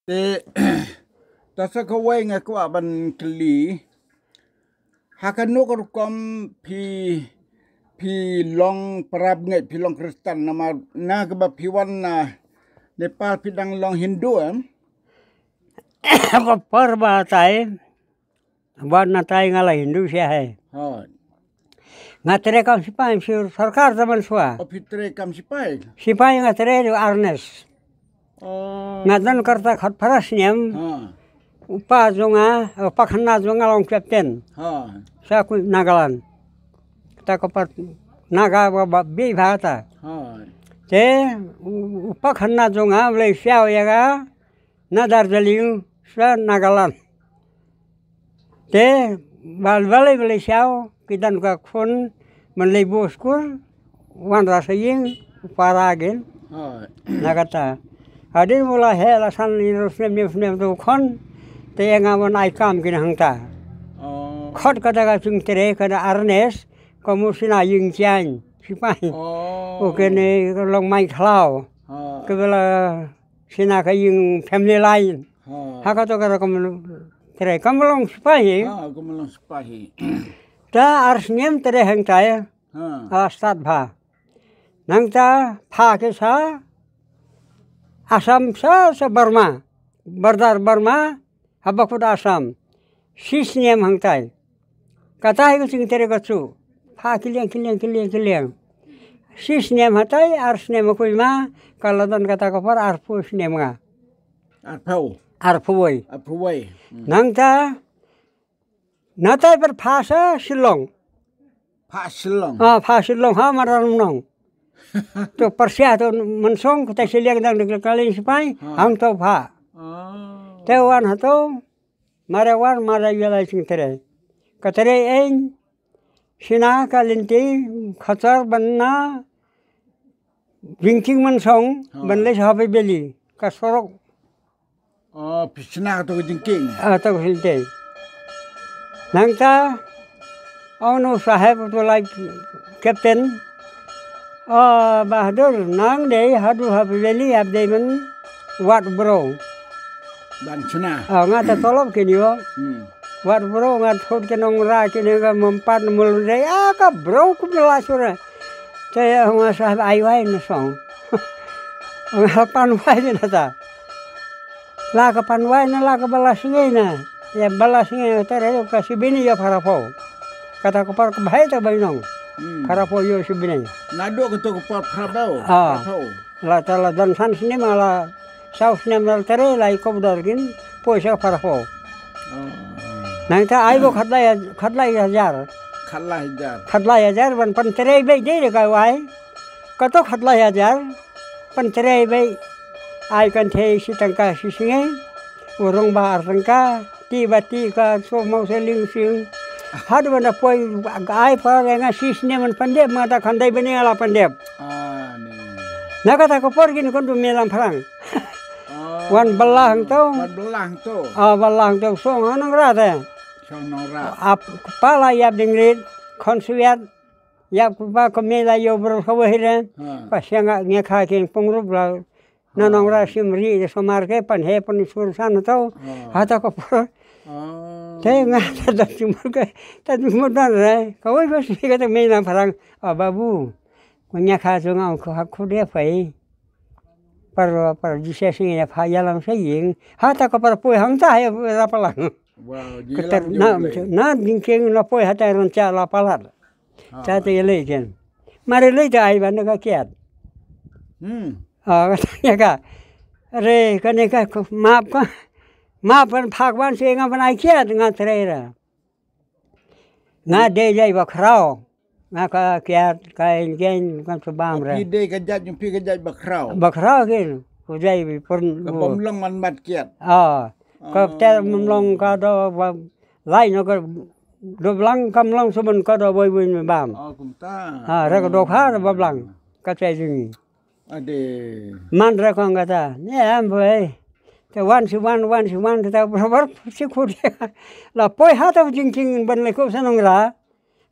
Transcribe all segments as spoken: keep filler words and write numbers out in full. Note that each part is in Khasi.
Te ta sa kawei nga kwah ban kylli. Ha kano ka rukom phi phi long para bangeit, phi long Khristan, namar na kaba phi wan na Nepal phi dang long Hindu em? Ka por ba tai, ba na tai nga la Hindu sha hai. Hooid. Nga trei kam sipai, em, shu sorkar ta mynshuwa. O, phi trei kam sipai? Sipai nga trei da arnes. Oh. Nga don kata khatphra snem. Ha. U pa jong nga, u pa khynnah jong nga long captain. Ha. Sha ku Nagaland. Ta ka pat Naga ba, ba, bi ba ta. Ha. Te u, u pa khynnah jong nga u leit siaw ïa nga na Darjeeling sha Nagaland. Te bad balei balei siaw ki don ka khun ban leit buh skul, wanrah sha ïing para gin. Oh. Na kata hadien ba la heh la san ïa u snem, ïa u snem tu khun. Te ïa nga ban ai kam kin hangta. Oh. Khot kata ka jingtrei ka da arnes, ka mut sna ïing jaiñ sipai. Oh. U kine ka long mai khlaw. Oh. Ka ba la sna ka ïing family line. Ha. Ha kato ka rukom trei kam long sipai. Ha, kam long sipai. Ta ar snem trei hangta ïa. Ha. A stad bha. Nangta pha ki sha Assam, sha, sha Burma. Border Burma, ha bakut Assam. Shi snem hangtai. Kata hi ka jingtrei ka chu. Pha ki liang, ki liang, ki liang, ki liang. Shi snem hatai, ar snem ha Kohima, ka la don kata ka por arphew snem nga. Arphew. Arphew wei. Arphew wei. Hmm. Nangta, natai pat pha sha Shillong. Pha Shillong. Ah, pha Shillong, ha Madan Mnong. To pyrshah to mynsong, kata shi liang dang dang kali sipai, ha, hangto pha. Ah. Te wan hato, Mare wan, mare ïa la jingtrei. Ka trei ïa sna ka lynti, khatar ban na jingkieng mynsong, ha, ban leit sha Happy Valley, ka surok. Oh, phi sna to jingkieng. Ah, to lynti. Nangta, ong u saheb u to lai captain. Oh, Bahadur, nang dei haduh Happy Valley ap dei ban wad bro. Ban sna. Oh, nga ta tolop kin ïoh. Hmm. Wad bro, nga thut ki nongra kine ka mumpat mul dei, ah, ka bro ku bela sura. Te ong u saheb ai wai na song. Nga pan wai na ta. La ka pan wai na la ka bala sngi na. Ïa bala sngi na te re ka sibini ïa pharaphew. Kata ka por ka bhai ta bai nong. Hmm. Pharaphew ïa sibini. Naduh kata ka por pharaphew. Ah. Pharaphew. La ta la don san snem la saw snem la te re la i kop dor kin poi sa pharaphew. Oh. Nangta ai bo khatlai, khatlai hajar. Khatlai hajar. Khatlai hajar ban pan trei beit dei ka wai. Kato khatlai hajar. Pan trei beit. Ai kan thei shi tyngka shi sngi. U rong ba ar tyngka. Ti ba ti ka so mau se ling sing. Haduh ban da poi ai pa nga shi snem ban pyndep, ma ta khandai bane la pyndep. Ah, ne. Na kata ka por kin kon du me lam phrang. Ah. Wan bala hangto. Wan bala hangto. Ah, bala hangto song ha nongra te. Song nongra. Ap pala ïap dingrit, khon swiat, ïap ku ba ko me la ïoh bro ka wahire. Ha. Ka siang nga kha kin pung rup la. Na nongra sim ri de somar ke pan he pan sur san to. Ah. Hata ko por. Ah. Te nga ta da sim ke ta di mo dan re. Ka wai ba si ka ta me na pharang. Ah, babu. Ko nya kha jo nga ko ha khu de phai. Par, par jise sing ya pha ya lam sa ying. Hata ko par poi hang ta he ra palang. Wow, keter na, na dingkeng na poi hata ron cha la palat. Ah. Ta te le ken. Mare le ta ai ban ka kiat. Hmm. Ah, ka tanya ka. Re, kane ka, map ka. Map kan phak ban se nga ban ai kiat nga trei ra. Nga dei dei ba khraw. Nga ka kiat ka ingen kan tu bam re. Phi dei ka jait, phi ka jait ba khraw. Ba khraw kin. Ku dei bi pun. Ka bom long man mat kiat. Ah. Ka ter mem long ka do ba lai no ka do blang kam long suban ka do boi boi me bam. Oh, kumta. Ah, re ka do kha ba blang. Ka te jing. Ade. Man ra kong kata, ne am bhai. Te wan si wan, wan si wan, kata barabar si khut. La poi ha ta jingking ban le ko sanong ra.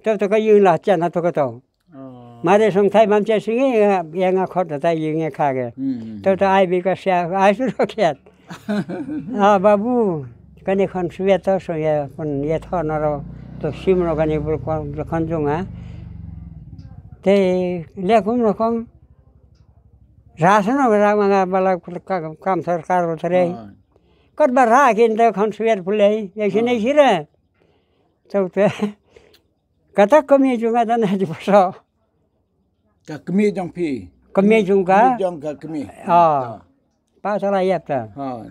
Te to ka yung la chan ha to ka to. Oh. Mare song thai mam che singi, ya nga khot ta yung ya kha ke. Hmm. Te to ai bi ka sia, ai su ro kiat. Ah, babu, kane khon swiet to so ya pun ya tho na ro to sim ro kane bur kon kon jong nga. Te le kum ro kong. Ra sano ra ma nga bala ka- kam sorkar ro tre. Ah. Kot ba ra kin to khon swiet pule ya sine sire. To te. Kata kami jong nga dana di paso. Ka kmie jong phi. Kmie jong ka. Kmie jong ka kmie. Ah. Pa sala yap ta. Ha.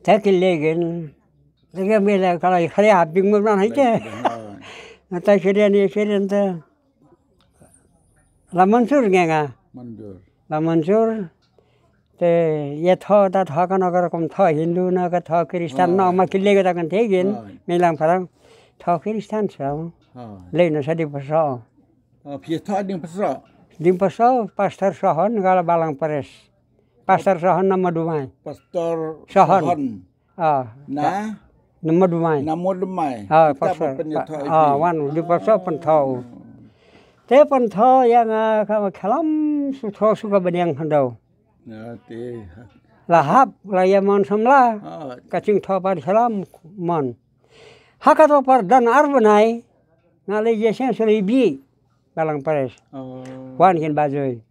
Ta ki legen. Legen me la kala khare ha bing mo nan hai te. Ha. Na ta kire ni kire ta. La mansur nge nga. Mandur. La mansur. Te ye tho ta tho ka no ka kum tho Hindu na ka tho Kristan no ma ki legen ta kan te gin. Ha. Me lang parang. Tho Kristan sa. Ha. Le no sa di paso. Ah, phi tho ding paso. Ding paso, Pastor Sohon, kala Balang Pares. Pastor Sohon nama dumai. Pastor Sohon. Sohon. Ah. Na? Nama dumai. Nama dumai. Ah, kita pastor. Apa penyetho ah, ini? Wan, di paso pentho. Te pentho yang ah, kama kalam sutho suka beniang handau. Ya, te. Lahap, la ya mon samla. Ah. Kacing tho par salam mon. Hakato par dan arbanai. Nga le yesen suri bi. Balang Pares. Oh. Wan kin bajoi.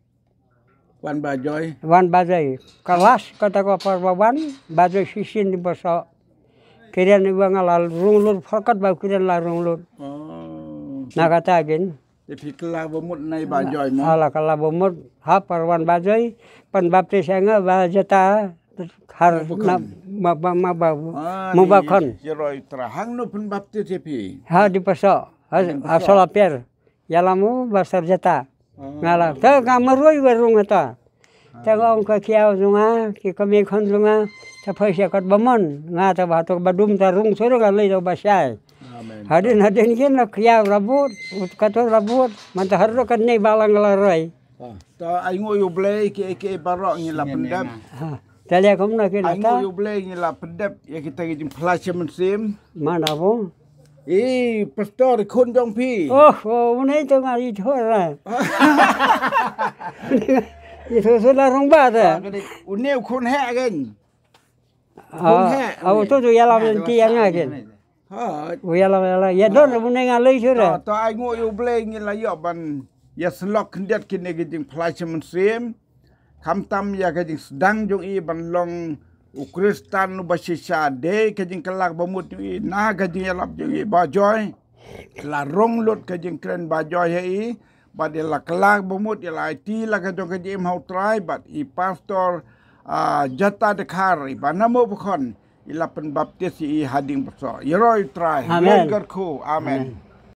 Wan bajoi. Wan bajoi. Kalas kata ko par ba wan bajoi sisin di boso. Kirian iwa nga la runglut forkat ba kirian la runglut. Oh. Na kata gin. Te phi kala ba mut nai bajoi mo. Ala kala ba mut ha par wan bajoi pan baptis nga ba jata har na ma ba ma ba mu ba kon. Jeroi trahang no pan baptis phi. Ha di paso. Ha sola per. Ya la mu ba sar jata. Nga la ta ka maroi ba rung ta. Ta ka ong ka kiaw zunga ki kami khon zunga. Ta phai sia kat ba mon nga ta ba to ba dum ta rung suru ka lei to ba sai. Hadin hadin kin la kiaw rabut ut ka to rabut man ta har kan nei ba lang la roi. Ta ai ngu yu blei ki ki barok ngi la pendap. Ta le kum na kin ta. Ai ngu yu blei ngi la pendap ya kita ki jing plasya mensim. Mana bu. Eh, pastor khun jong phi. Oh, oh, une to nga i thor la. I thor thor la rong ba ta. Une khun he again. Khun he. Ah, to to ya la ti ya nga again. Ha. U ya la ya la. Ya don une nga lei sure. To ai ngu yu blei ngi la yo ban. Ya selok khyndiat kine ki jing plasya mensim. Khamtam ya ka jingsdang jong i ban long u Kristan uba shisha de ka jingkylla ba mut jong i na ka jingïalap jong i ba joi. La rung lut ka jingkren ba joi ha i bad i la kylla ba mut i la aiti la ka jong ka jingim ha u Trai bad i pastor ah, Jata Dkhar i ba namo ba khon i la pynbaptis i ha ding paso. Ïaroi u Trai. Amen. Amen.